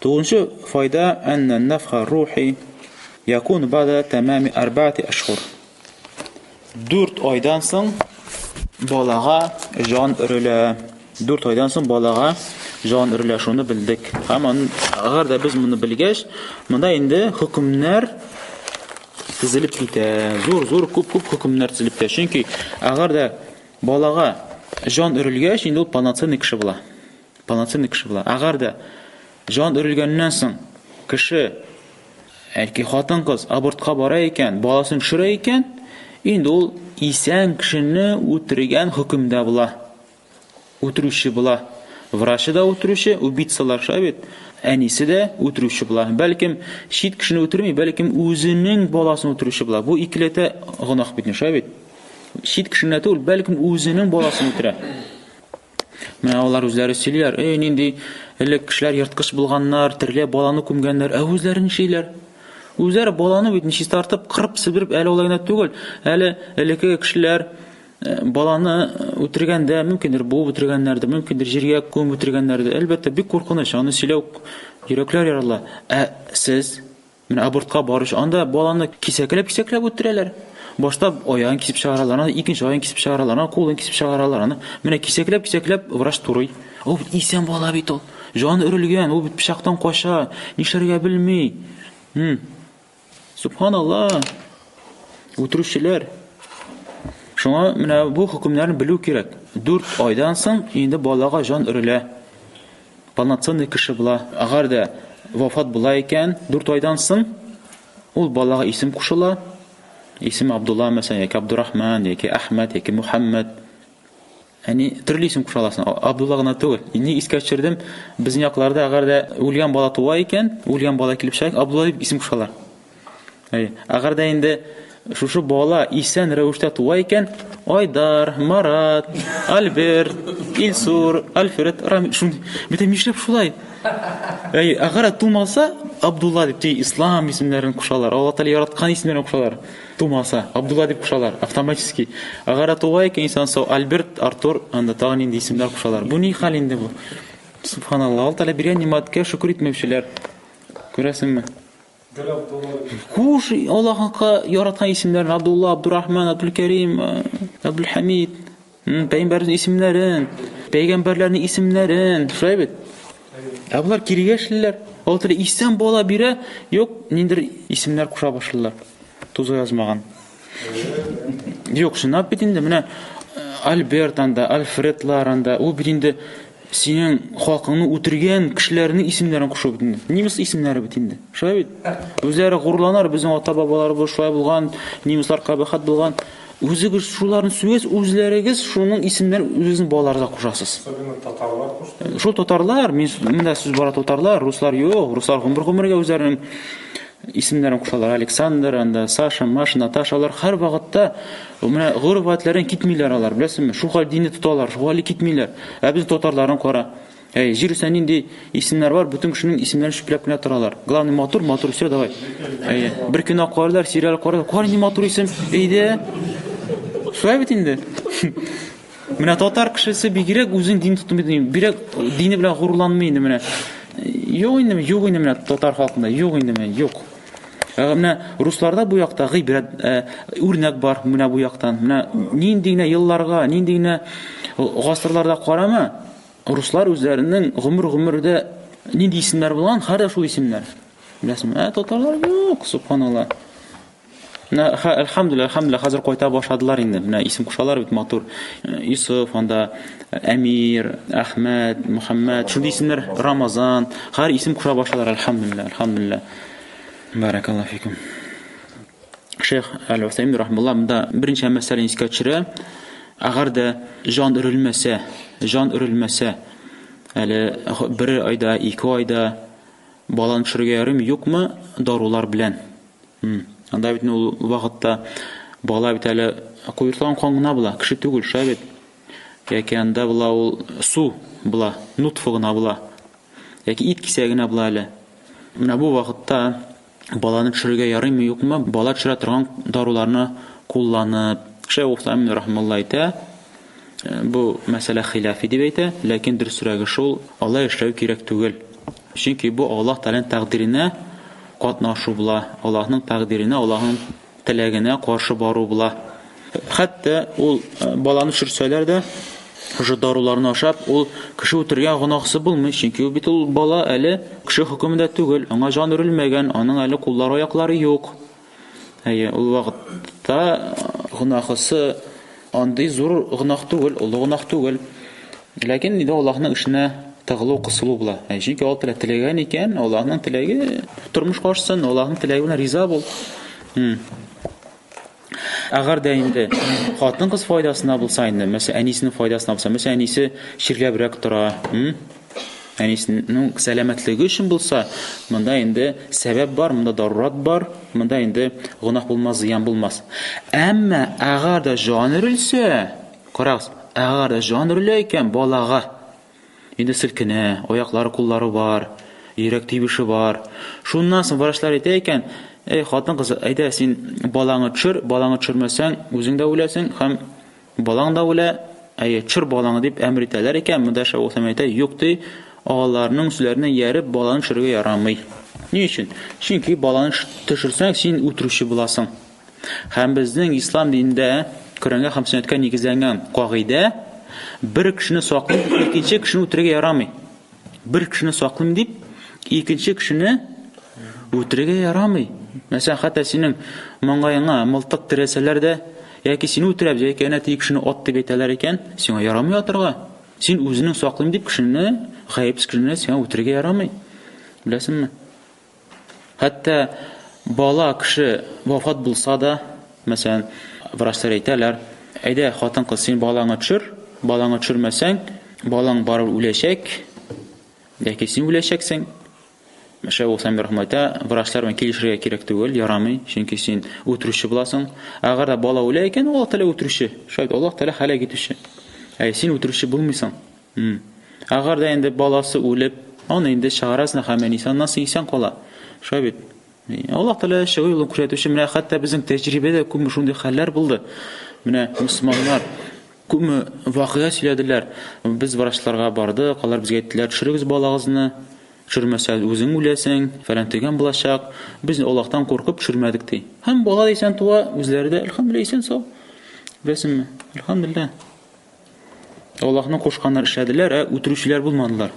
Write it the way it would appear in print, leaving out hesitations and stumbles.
Тугызынчы файда әннә нәфха рухи якун бада тәмами арбаати ашхур. 4 айдан соң балага җан өрелә. 4 айдан соң балага җан өрелә, шуны белдек. Һәм әгәр дә без моны белгәч, монда инде хөкемнәр тезелеп китә. Зур-зур күп-күп хөкемнәр тезелеп китә. Чөнки әгәр дә балага җан өрелгәч, инде ул полноценный кеше була. Полноценный кеше була. Әгәр дә җан өрелгәннән соң кеше яки хатын-кыз абортка бара икән, баласын төшерә икән, инде ул исән кешене үтергән хөкемдә була. Үтерүче була. Врачы да үтерүче, убийцалар шулай бит. Әнисе дә үтерүче була. Бәлкем чит кешене үтерми, бәлкем үзенең баласын үтерүче була. Бу икеләтә гөнаһ бит, шулай бит. Чит кешене түгел, бәлкем үзенең баласын үтерә. Менә алар үзләре сөйлиләр, эй, нинди элек кешеләр ерткыч булганнар, терләп баланы күмгәннәр, ә үзләре нишлиләр? Үзләре баланы бит чистартып, кырып, себереп, әле алай гына түгел, әле элекке кешеләр э, баланы э, үтергәндә, мөмкиндер буып үтергәннәрдер, мөмкиндер җиргә күмеп үтергәннәрдер. Әлбәттә, бик куркыныч, аны сөйләү йөрәкләр ярыла. Ә сез Менә абортка барыш, анда баланы кисәкләп-кисәкләп үтерәләр. Башта аягын кисеп чыгаралар, аны икенче аягын кисеп чыгаралар, аны кулын кисеп чыгаралар, аны менә кисәкләп-кисәкләп врач турый. Ул бит исән бала бит ул. Җаны өрелгән, ул бит пычактан кача, нишләргә белми. Хм. Субханалла. Үтерүчеләр. Шуңа менә бу хөкемнәрне белү кирәк. 4 айдан соң инде балага җан өрелә. Полноценный кеше була. Әгәр дә вафат була икән, 4 айдан соң ул балага исем кушыла. Исем Абдулла, мәсәлән, яки Абдурахман, яки Әхмәд, яки Мухаммад. Әни төрле исем куша аласың. Абдулла гына түгел. Ни искә төшердем, безнең якларда әгәр дә үлгән бала туа икән, үлгән бала килеп чыга, Абдулла дип исем кушалар. Әй, әгәр дә инде шушы бала исән рәвештә туа икән, Айдар, Марат, Альберт, Илсур, Альфред, Рамил, шундый. Бит нишләп шулай? Әй, әгәр тумаса, Абдулла дип ти ислам исемнәрен кушалар. Алла Тәгалә яраткан исемнәрен кушалар. Тумаса, Абдулла дип кушалар автоматически. Әгәр туа икән исән сау, Альберт, Артур, анда тагын нинди исемнәр кушалар. Бу ни хәл инде бу? Субханалла, Алла Тәгалә биргән нимәткә шөкер итмәүчеләр. Күрәсеңме? Хуш, Аллаһка яраткан исемнәрен Абдулла, Абдурахман, Абдулкәрим, э, Абдулхамид, пәйгамбәрнең исемнәрен, пәйгамбәрләрнең исемнәрен, шулай бит? Ә болар кирегә эшлиләр. Алла Тәгалә исән бала бирә, юк, ниндер исемнәр куша башлыйлар. Тузы язмаган. Юк, чынлап бит инде менә э, Альберт анда, Альфредлар анда, ул бит инде синең халкыңны үтергән кешеләрнең исемнәрен кушу бит инде. Немец исемнәре бит инде. Шулай бит? Үзләре горурланар, безнең ата-бабаларыбыз шулай булган, немецлар кабахәт булган. Үзегез шуларны сүгез, үзләрегез шуның исемнәрен үзегезнең балаларыгызга кушасыз. Особенно татарлар кушты. Шул татарлар, мин монда сүз бара татарлар, руслар юк, руслар гомер-гомергә үзләренең исемнәрен кушалар. Александр, анда Саша, Маша, Наташа, алар һәр вакытта менә гореф-гадәтләрен китмиләр алар, беләсеңме? Шул хәл динне тоталар, шул хәле китмиләр. Ә без татарларын кара. Әй, җир өстендә нинди исемнәр бар, бөтен кешенең исемнәрен чүпләп кенә торалар. Главный матур, матур, все, давай. Әй, бер кино карыйлар, сериал карыйлар. Кара нинди матур исем. Әйдә. Шулай бит инде. Менә татар кешесе бигрәк үзен дин тотмый, бигрәк дине белән горурланмый инде менә. Юк инде, юк инде менә татар халкында, юк инде менә, юк. Ә менә русларда бу якта гыйбрәт, э, үрнәк бар менә бу яктан. Менә нинди генә елларга, нинди генә гасырларда карама, руслар үзләренең гомер-гомердә нинди исемнәр булган, һәрдә шул исемнәр. Беләсеңме? Ә татарлар юк, субханалла. Менә әлхәмдүлилләһ, әлхәмдүлилләһ, хәзер кайта башладылар инде. Менә исем кушалар бит матур. Э, Юсуф анда, э, Әмир, Әхмәт, Мөхәммәд, шундый исемнәр, Рамазан, һәр исем куша башладылар, әлхәмдүлилләһ, әлхәмдүлилләһ. Баракаллаһу фикум. Шейх Әл-Усаймин рахимулла монда берничә мәсьәләне искә төшерә. Әгәр дә җан өрелмәсә, җан өрелмәсә, әле бер айда, ике айда баланы төшерергә ярыймы, юкмы, дарулар белән. Анда бит ул вакытта бала бит әле куертылган кан гына була, кеше түгел, шулай бит. Яки анда була ул су була, нутфа гына була. Яки ит кисәге генә була әле. Менә бу вакытта баланы төшерергә ярыймы, юкмы? Бала төшерә торган даруларны кулланып, Шәйх Усаймин рахимулла әйтә, э, бу мәсьәлә хилафи дип әйтә, ләкин дөресрәге шул, алай эшләү кирәк түгел. Чөнки бу Аллаһ Тәгаләнең тәкъдиренә катнашу була, Аллаһның тәкъдиренә, Аллаһның теләгенә каршы бару була. Хәтта ул э, баланы төшерсәләр дә, шушы даруларны ашап, ул кеше үтергән гөнаһсы булмый, чөнки ул бит ул бала әле кеше хөкемендә түгел, аңа җан өрелмәгән, аның әле куллары, аяклары юк. Әйе, ул вакытта гөнаһысы андый зур гөнаһ түгел, олы гөнаһ түгел. Ләкин инде Аллаһның эшенә тыгылу, кысылу була. Ә чөнки Аллаһ Тәгалә теләгән икән, Аллаһның теләге тормышка ашсын, Аллаһның теләге белән риза бул. Әгәр дә инде хатын-кыз файдасына булса инде, мәсәлән, әнисенең файдасына булса, мәсәлән, әнисе чирләбрәк тора, әнисенең сәламәтлеге өчен булса, монда инде сәбәп бар, монда дарурат бар, монда инде гөнаһ булмас, зыян булмас. Әмма әгәр дә җан өрелсә, карагыз, әгәр дә җан өрелә икән балага, инде селкенә, аяклары, куллары бар, йөрәк тибеше бар. Шуннан соң врачлар әйтә икән, эй, хатын-кыз, әйдә син балаңны төшер, балаңны төшермәсәң, үзең дә үләсең һәм Балаң да үлә, әйе, төшер балаңны дип әмер итәләр икән, монда Шәү Усәм әйтә, юк ди, аларның сүзләренә ияреп баланы төшерергә ярамый. Ни өчен? Чөнки баланы төшерсәң, син үтерүче буласың. Һәм безнең ислам динендә Коръәнгә һәм сөннәткә нигезләнгән кагыйдә, бер кешене саклыйм дип, икенче кешене үтерергә ярамый. Бер кешене саклыйм дип, икенче кешене үтерергә ярамый. Мәсәлән, хәтта синең маңгаеңа мылтык терәсәләр дә, яки сине үтерәбез, яки әнә теге кешене ат дип әйтәләр икән, сиңа ярамый атырга. Син үзенең саклыйм дип кешене, гаепсез кешене сиңа үтерергә ярамый. Беләсеңме? Хәтта бала кеше вафат булса да, мәсәлән, врачлар әйтәләр, әйдә, хатын-кыз, син балаңны төшер, балаңны төшермәсәң, балаң барыбер үләчәк, яки син үләчәксең. Шәйх Усәймин рәхмәт әйтә, врачлар белән килешергә кирәк түгел, ярамый, чөнки син үтерүче буласың. Әгәр дә бала үлә икән, Аллаһ Тәгалә үтерүче. Шулай Аллаһ Тәгалә һәлак итүче. Ә син үтерүче булмыйсың. Әгәр дә инде баласы үлеп, аны инде чыгарасың һәм әнисе аннан соң исән кала. Шулай бит. Аллаһ Тәгалә чыгу юлын күрсәтүче, менә хәтта безнең тәҗрибәдә күпме шундый хәлләр булды. Менә мөселманнар күпме вакыйга сөйләделәр. Без врачларга бардык, алар безгә әйттеләр, төшерегез балагызны, төшермәсә үзең үләсең, фәлән төгән булачак. Без Аллаһтан куркып төшермәдек ди. Һәм бала исән туа, үзләре дә әлхәмдүлилләһ исән сау. Беләсеңме? Әлхәмдүлилләһ. Аллаһның кушканнарын эшләделәр, ә үтерүчеләр булмадылар.